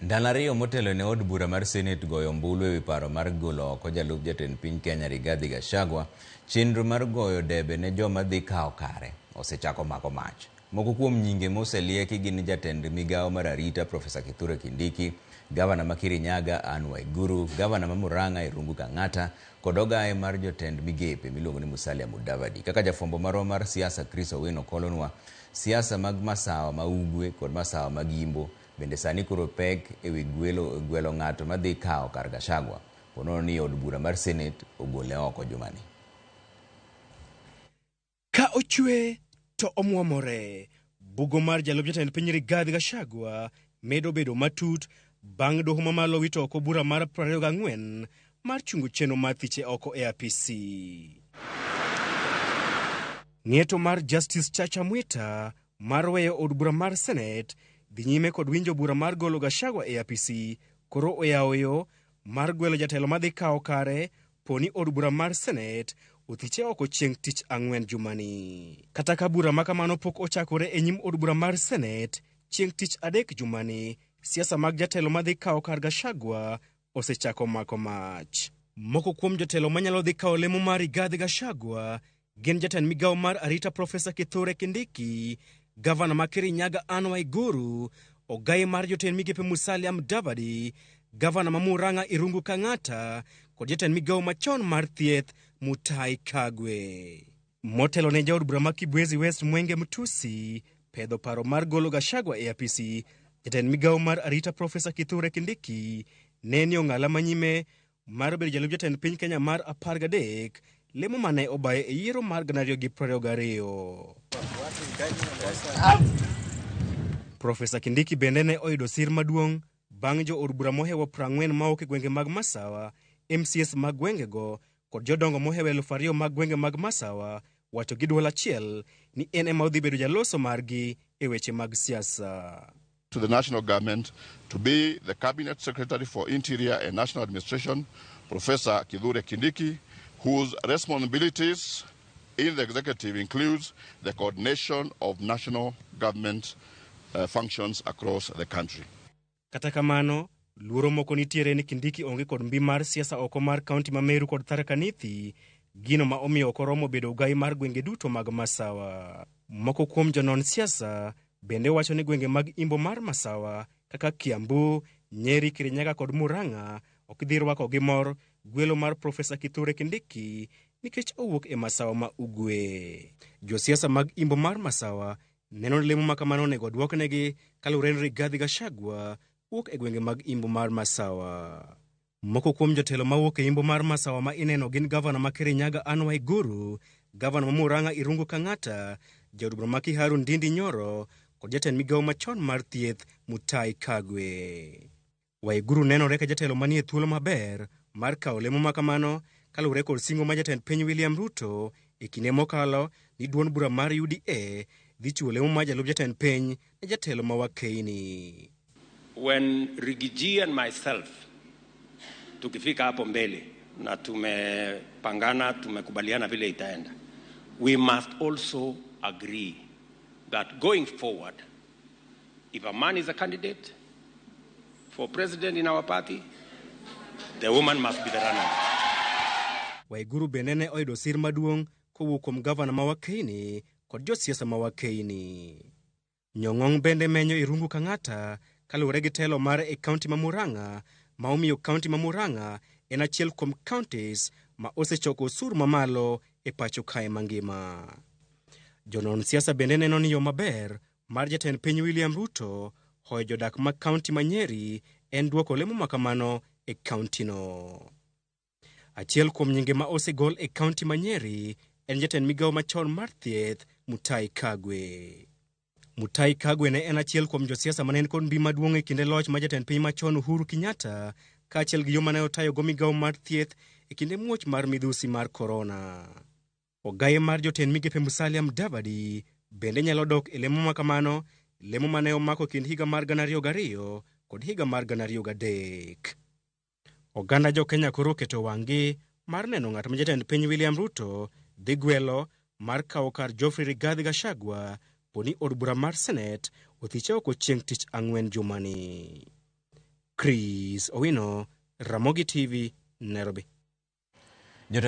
Ndalo ariyo motelo ne od bura mar Senate goyo ombulu ewi paro mar golo oko jalup jatend piny Kenya Rigathi Gachagua, chenro mar goyo debe ne joma dhi kawo kare osechako mako mach. Moko kuom nyinge moselieki gin jatend migawo mar arita Profesa Kithure Kindiki, gavana ma Kirinyaga Anne Waiguru, gavana ma Murang'a Irungu Kang'ata kod ogaye mar jotend migepe miluongo ni Musalia Mudavadi. Kaka jafwambo marwa mar siasa Chris Owino kolonwa, siasa mag masawa ma ugwe kod masawa mag yimbo bende sani koro pek ewi gwelo, gwelo ng'ato madhi kawo kar Gachagua ponono ni od bura mar Senate ogole oko jumani. Ka ochwe to omwomore. Bugo mar jalup jatend piny Rigathi Gachagua medo bedo matut bang' doho mamalo wito oko bura mar 24 mar chungo chenro mar thiche oko e apisi. Ng'eto mar Justice Chacha Mwita mar weyo od bura mar Senate dhi nyime kod winjo bura mar golo Gachagua e apisi koro oyawo yo mar gwelo jatelo madhi kawo kare poni od bura mar Senate othiche oko chieng' tich ang'wen jumani. Kata ka bura ma kamano pok ochakore e nyim od bura mar Senate chieng' tich adek jumani, siasa mag jatelo madhi kawo kar Gachagua osechako mako mach. Moko kuom jotelo manyalo dhi kawo lemo mar Rigathi Gachagua gin jatend migawo mar arita Profesa Kithure Kindiki, gavana ma Kirinyaga Anne Waiguru, ogaye mar jotend migepe Musalia Mudavadi, gavana ma Murang'a Irungu Kang'ata kod jatend migawo machon mar thieth Mutahi Kagwe. Motelo ne jaod bura ma Kibwezi West Mwenge Mtusi pedho paro mar golo Gachagua e apisi, jatend migawo mar arita Profesa Kithure Kindiki ne ni ong'ala manyime mar bedo jalup jatend piny Kenya mar 13 lemo mane obaye e yiero mar 2022. Profesa Kindiki bende ne oyudo sir maduong' bang' jo od bura mohewo 40 mawuok e gwenge mag Masawa, MCAs mag gwengego kod jodongo mohewo 2,000 mag gwenge mag Masawa wacho gi duol achiel ni en ema odhi bedo jaloso margi e weche mag siasa. To the national government to be the Cabinet Secretary for Interior and National Administration, Professor Kithure Kindiki, whose responsibilities in the executive includes the coordination of national government functions across the country. Kata kamano, luoro moko nitiere ni Kindiki onge kod mbi mar siasa oko mar kaunti ma Meru kod Tharaka Nithi, gino ma omiyo ok oromo bedo ogai mar gwenge duto mag Masawa. Moko kuom jonon siasa bende wacho ni gwenge mag imbo mar Masawa kaka Kiambu, Nyeri, Kirinyaga kod Murang'a ok dhi rwako gi mor gwelo mar Profesa Kithure Kindiki nikech owuok e Masawa ma Ugwe. Josiasa mag imbo mar Masawa neno ni lemo ma kamano onego odwoknegi kaluwore ni Rigathi Gachagua wuok e gwenge mag imbo mar Masawa. Moko kuom jotelo mawuok e imbo mar Masawa ma ineno gin gavana ma Kirinyaga Anne Waiguru, gavana ma Murang'a Irungu Kang'ata, jaod bura ma Kiharu Ndindi Nyoro kod jatend migawo machon mar thieth Mutahi Kagwe. Waiguru nenore ka jatelo manie thuolo maber mar kawo lemo ma kamano kaluwore kod singo ma jatend piny William Ruto e kinde mokalo ni duond bura mar UDA dhi chiwo lemo mar jalup jatend piny ne jatelo ma Wakeini. When Riggy G and myself tukifika hapo mbele na tumepangana, tumekubaliana vile itaenda, we must also agree that going forward, if a man is a candidate for president in our party, the woman must be the runner. Waiguru bende ne oyudo sir maduong' kowuok kuom gavana ma Wakeini kod josiasa ma Wakeini. Nyong'ong bende menyo Irungu Kang'ata kaluwore gi telo mare e kaunti ma Murang'a ma omiyo kaunti ma Murang'a en achiel kuom counties ma osechoko osuru mamalo e pacho kae mangima. Jonon siasa bende neno ni yo maber mar jatend piny William Ruto hoyo jodak mag kaunti ma Nyeri en duoko lemo ma kamano e kauntino. Achiel kuom nyinge ma osegol e kaunti ma Nyeri en jatend migawo machon mar thieth Mutahi Kagwe. Mutahi Kagwe ne en achiel kuom josiasa mane en kod mbi maduong' e kinde loch mar jatend piny machon Uhuru Kenyatta kaachiel gi yo mane otayogo migawo mar thieth e kinde muoch mar midhusi mar korona. Ogaye mar jotend migepe Musalia Mudavadi bende nyalo dok e lemo ma kamano, lemo mane omako kind higa mar 2002 kod higa mar 2003. Oganda jo Kenya koro oketo wang'gi mar neno ng'at ma jatend piny William Ruto dhi gwelo mar kawo kar Geoffrey Rigathi Gachagua poni od bura mar Senate othiche oko chieng' tich ang'wen jumani. Chris Owino, Ramogi TV, Nairobi. Jotelo